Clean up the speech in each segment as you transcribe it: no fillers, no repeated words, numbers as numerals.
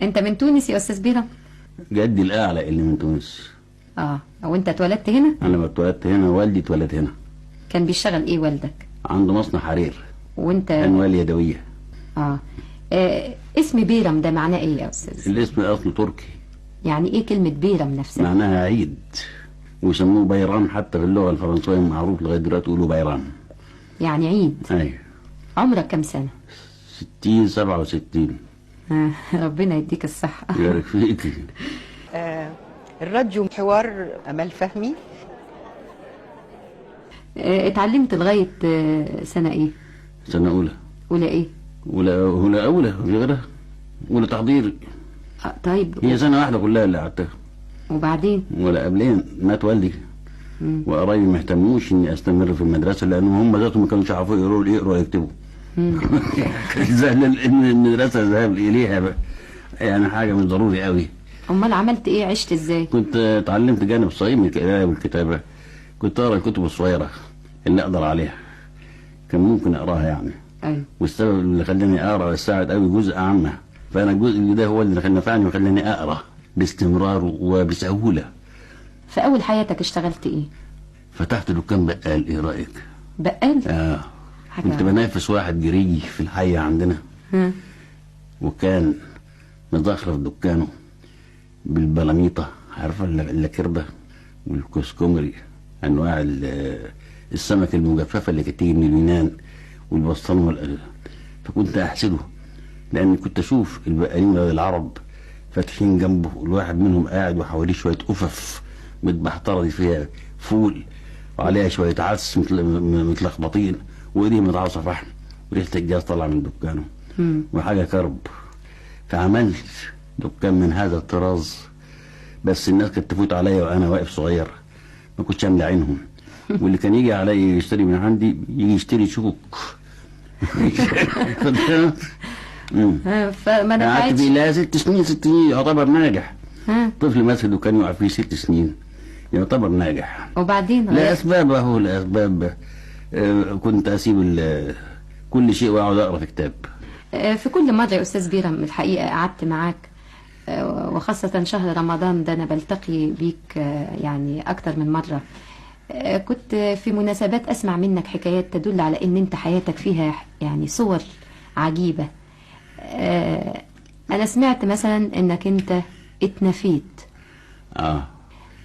انت من تونس يا استاذ بيرم؟ جدي الاعلى اللي من تونس. وانت اتولدت هنا؟ انا اتولدت هنا، والدي اتولد هنا. كان بيشتغل ايه والدك؟ عنده مصنع حرير. وانت؟ انوال يدوية. اسم بيرم ده معناه ايه يا استاذ؟ الاسم اصله تركي. يعني ايه كلمة بيرم نفسها؟ معناها عيد، ويسموه بيرام حتى في اللغة الفرنسية معروف لغاية دلوقتي يقولوا بيرام. يعني عيد. ايوه. عمرك كم سنة؟ 60 67. ربنا يديك الصحة. يبارك فيك. الراديو حوار أمال فهمي. اتعلمت لغاية سنة ايه؟ سنة أولى. أولى ايه؟ أولى أولى في غيرها، أولى تحضير. طيب. هي سنة واحدة كلها اللي قعدتها. وبعدين؟ ولا قبلين مات والدي. وقرايبي ما اهتموش اني استمر في المدرسة، لأنهم هم ذاتهم ما كانوش يعرفوا يقروا ويكتبوا. ان المدرسة ذهب اليها بقى. يعني حاجة مش ضروري قوي. امال عملت ايه؟ عشت ازاي؟ كنت اتعلمت جانب صغير من القراية والكتابة. كنت اقرا الكتب الصغيرة اللي اقدر عليها، كان ممكن اقراها يعني. ايوه. والسبب اللي خلاني اقرا الساعد قوي جزء عامة، فانا الجزء اللي ده هو اللي نفعني وخلاني اقرا باستمرار وبسهوله. في اول حياتك اشتغلت ايه؟ فتحت دكان بقال. ايه رايك؟ بقال؟ كنت بنافس واحد جري في الحي عندنا. وكان مزخرف دكانه بالبلاميطه، عارفه اللاكرده والكسكمري، انواع السمك المجففه اللي كانت تيجي من اليونان، والبسطرمه. فكنت احسده، لان كنت اشوف البقالين العرب فاتحين جنبه، والواحد منهم قاعد وحواليه شوية قفف متبحتره دي فيها فول وعليها شوية عدس متلخبطين، وايديه متعصه فحم، وريحه الجاز طالعه من دكانه، وحاجه كرب. فعملت دكان من هذا الطراز، بس الناس كانت تفوت عليا وانا واقف صغير، ما كنتش املى عينهم. واللي كان يجي عليا يشتري من عندي يجي يشتري شوك. فما نفعتش. لا 6 سنين، 6 سنين يعتبر ناجح. طفل ماسك دكان يقع فيه 6 سنين يعتبر ناجح. وبعدين لاسباب اهو، لاسباب كنت اسيب كل شيء واقعد اقرا في كتاب. في كل مرة يا استاذ بيرم الحقيقة قعدت معاك، وخاصة شهر رمضان ده انا بلتقي بيك يعني اكتر من مرة. كنت في مناسبات اسمع منك حكايات تدل على ان انت حياتك فيها يعني صور عجيبة. انا سمعت مثلا انك انت اتنفيت.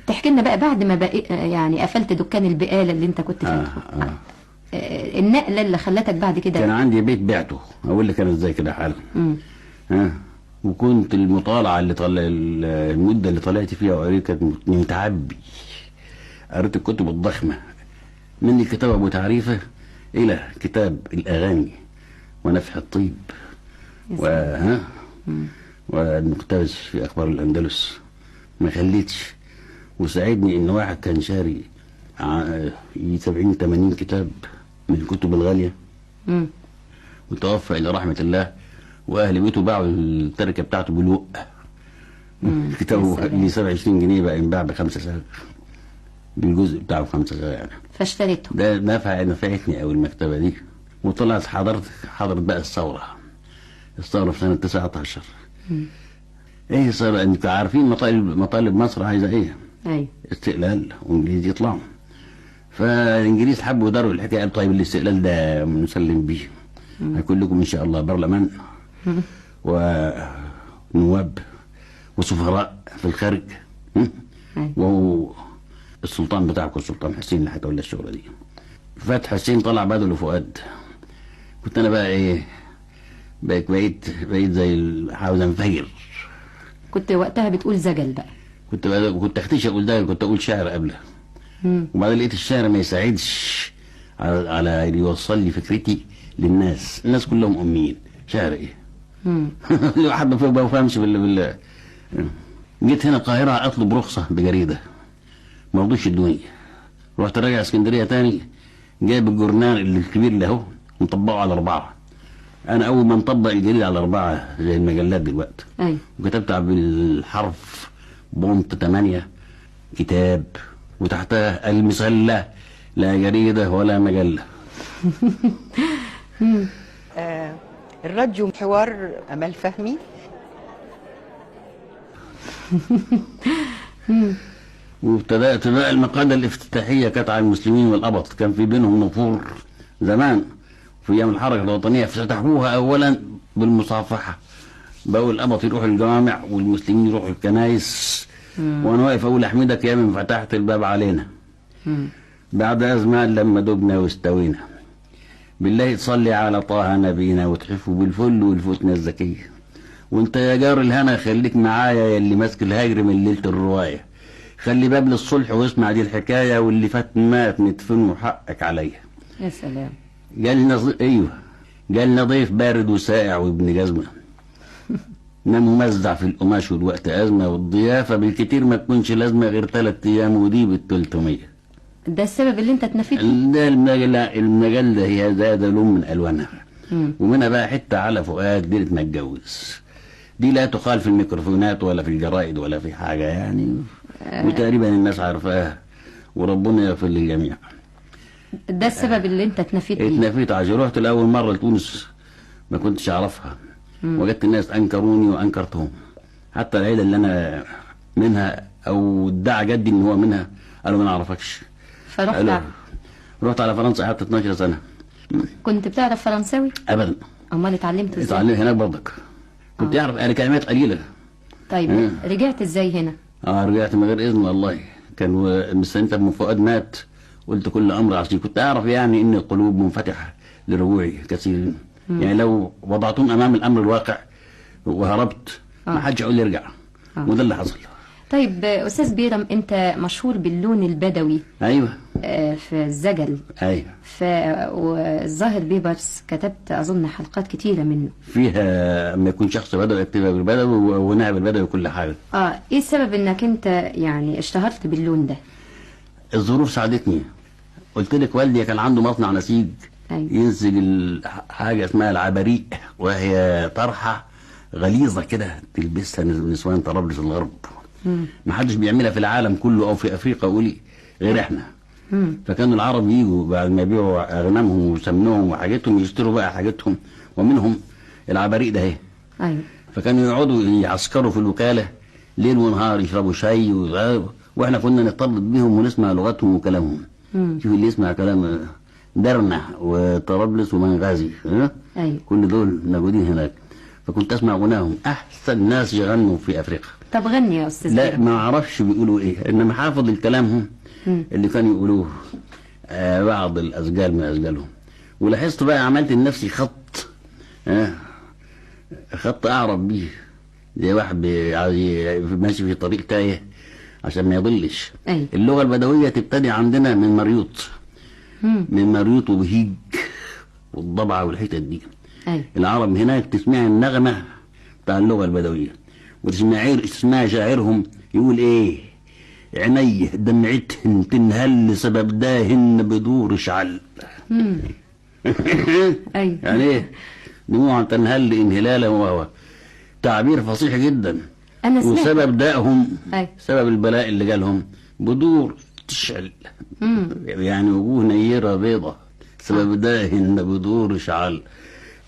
تحكي لنا بقى بعد ما بقى يعني قفلت دكان البقالة اللي انت كنت فاتحة. النقلة اللي خلتك بعد كده. كان عندي بيت بعته، اقول لك انا ازاي كده حالا. وكنت المطالعة اللي المدة اللي طلعت فيها وقريت كانت متعبي. قريت الكتب الضخمة، من الكتاب ابو تعريفه الى كتاب الاغاني ونفح الطيب والمقتبس في اخبار الاندلس. ما خليتش. وساعدني ان واحد كان شاري 70 80 كتاب من الكتب الغالية، وتوفى الى رحمه الله، واهل بيته باعوا التركة بتاعته بلوق. كتابه ب 27 جنيه بقى ينباع ب5 ساغ، بالجزء بتاعه 5 ساغ يعني. فاشتريته. ده نفعتني قوي المكتبة دي. وطلعت حضرت بقى الثورة. الثورة في سنة 19. ايه الثورة؟ انتوا عارفين مطالب مصر عايزه ايه؟ ايوه، استقلال، وانجليز يطلعوا. فالانجليز حبوا يداروا الحكاية، قالوا طيب الاستقلال ده نسلم بيه، هيكون لكم ان شاء الله برلمان ونواب وسفراء في الخارج، وهو السلطان بتاعكم السلطان حسين اللي هيتولى الشغلة دي. فتح حسين طلع بدله فؤاد. كنت انا بقى ايه، بقيت زي عاوز انفجر. كنت وقتها بتقول زجل بقى؟ كنت اختشي اقول ده، كنت اقول شعر قبلها. وبعدين لقيت الشعر ما يساعدش على اللي يوصل لي فكرتي للناس، الناس كلهم اميين، شعر ايه؟ الواحد ما بفهمش بال جيت هنا القاهرة اطلب رخصه بجريدة، ما رضوش يدوني. رحت راجع اسكندرية تاني، جايب الجورنال الكبير اللي اهو مطبقه على 4. انا اول ما نطبق الجريدة على 4 زي المجلات دلوقتي. ايوه. وكتبت بالحرف بونت 8 كتاب، وتحتها المسله، لا جريدة ولا مجلة. الراديو حوار أمال فهمي. وابتدأت بقى المقالة الافتتاحية كانت على المسلمين والأبط، كان في بينهم نفور زمان في أيام الحركة الوطنية، افتتحوها أولا بالمصافحة، بقوا الأبط يروحوا الجوامع والمسلمين يروحوا الكنايس. وأنا واقف أقول أحمدك يا من فتحت الباب علينا بعد أزمان لما دبنا واستوينا، بالله تصلي على طه نبينا وتحفه بالفل والفتنة الزكية، وانت يا جار الهنا خليك معايا يا اللي ماسك الهجر من ليلة الرواية، خلي باب للصلح واسمع دي الحكاية، واللي فات مات ندفنه حقك عليا. يا سلام. جالنا ايوه جالنا ضيف بارد وسائع وابن جزمة، نام ممزع في القماش والوقت أزمة، والضيافة بالكتير ما تكونش لازمة غير 3 أيام ودي بال300. ده السبب اللي انت اتنفيت؟ ده المجلة هي ده لون من ألوانها. ومنها بقى حتة على فؤاد ليلة ما اتجوز، دي لا تقال في الميكروفونات ولا في الجرائد ولا في حاجة يعني، وتقريبا الناس عارفاها، وربنا يغفر للجميع. ده السبب اللي انت اتنفيت بيه؟ اتنفيت عشان رحت لأول مرة لتونس ما كنتش أعرفها، وجدت الناس أنكروني وأنكرتهم، حتى العيلة اللي أنا منها أو ادعى جدي إن هو منها قالوا ما نعرفكش. فرحت رحت على فرنسا، قعدت 12 سنة. كنت بتعرف فرنساوي؟ أبدا. أمال اتعلمت ازاي؟ اتعلمت هناك برضك، كنت أعرف أنا كلمات قليلة. طيب رجعت ازاي هنا؟ رجعت من غير إذن والله، كان مستني لما فؤاد مات قلت كل أمر عشان كنت أعرف يعني إن القلوب منفتحة لرجوعي كثيرين. يعني لو وضعتهم أمام الأمر الواقع وهربت ما حدش يقول لي ارجع. وده اللي حصل. طيب أستاذ بيرم، أنت مشهور باللون البدوي. أيوه. في الزجل. أيوه. والظاهر بيبرس كتبت أظن حلقات كتيرة منه فيها أما يكون شخص بدوي يكتبها بالبدوي ونهى بالبدوي وكل حاجة. إيه السبب إنك أنت يعني اشتهرت باللون ده؟ الظروف ساعدتني. قلت لك والدي كان عنده مصنع نسيج. أيوة. ينزل حاجة اسمها العباريق، وهي طرحة غليظة كده تلبسها نسوان طرابلس الغرب. ما حدش بيعملها في العالم كله او في افريقيا قولي غير احنا. فكانوا العرب يجوا بعد ما يبيعوا اغنامهم وسمنهم وحاجتهم يشتروا بقى حاجتهم، ومنهم العباريق ده اهي. ايوه. فكانوا يقعدوا يعسكروا في الوكالة ليل ونهار يشربوا شاي واحنا كنا نطلب بيهم ونسمع لغتهم وكلامهم. شوف اللي يسمع كلام درنا وطرابلس ومنغازي. ايوه. كل دول موجودين هناك، فكنت اسمع غناهم، احسن ناس يغنوا في افريقيا. طب غني يا استاذ. لا ما اعرفش بيقولوا ايه، انما حافظ الكلامهم اللي كانوا يقولوه بعض الاسجال من اسجالهم. ولاحظت بقى عملت لنفسي خط، خط اعرف بيه، زي واحد ماشي في طريق تايه عشان ما يضلش. أي. اللغة البدوية تبتدي عندنا من مريوط. من مريوط وبهيج والضبعه والحتت دي. أي. العرب هناك تسمع النغمة بتاع اللغة البدوية، وتسمع شاعرهم يقول ايه: عيني دمعتهن تنهل سبب داهن بدور شعل. أيوة. يعني ايه دموع تنهل انهلالا، وهو تعبير فصيح جدا. أنا سمعت. وسبب دائهم. أيوة. سبب البلاء اللي جالهم بدور تشعل. يعني وجوه نيرة بيضة سبب داهن بدور شعل.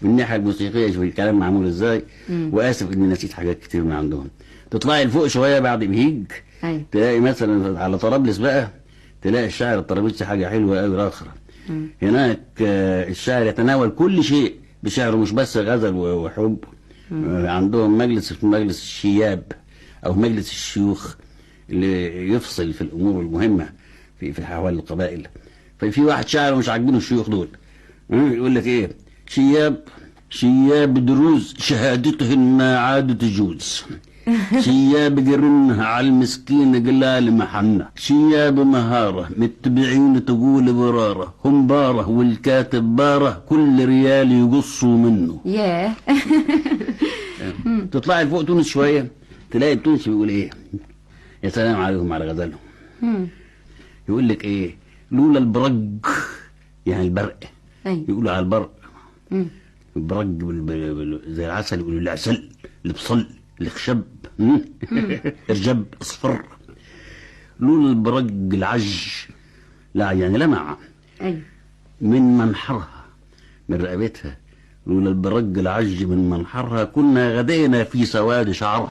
من الناحية الموسيقية شوف الكلام معمول ازاي. واسف اني نسيت حاجات كتير من عندهم. تطلعي لفوق شوية بعد بهيج. أيوة. تلاقي مثلا على طرابلس بقى، تلاقي الشاعر الطرابلسي حاجة حلوة قوي اخرى. هناك الشاعر يتناول كل شيء بشعره، مش بس غزل وحب. عندهم مجلس اسمه مجلس الشياب او مجلس الشيوخ اللي يفصل في الامور المهمة في احوال القبائل. ففي واحد شاعر مش عاجبينه الشيوخ دول، يقول لك ايه: شياب شياب دروز شهادتهن ما عادت تجوز، شياب جرنها على المسكين قلال محنة، شياب مهارة متبعين تقول برارة، هم بارة والكاتب بارة كل ريال يقصوا منه. ياه. تطلعي لفوق تونس شوية تلاقي التونسي بيقول ايه: يا سلام عليهم على غزلهم. يقول لك ايه: لولا البرج، يعني البرق. أيوة. يقولوا على البرق البرج زي العسل، يقولوا العسل، البصل، الخشب، الرجب اصفر. لولا البرج العج، لا يعني لمع. أيوة. من منحرها، من رقبتها، لولا البرج العج من منحرها كنا غدينا في سواد شعرها.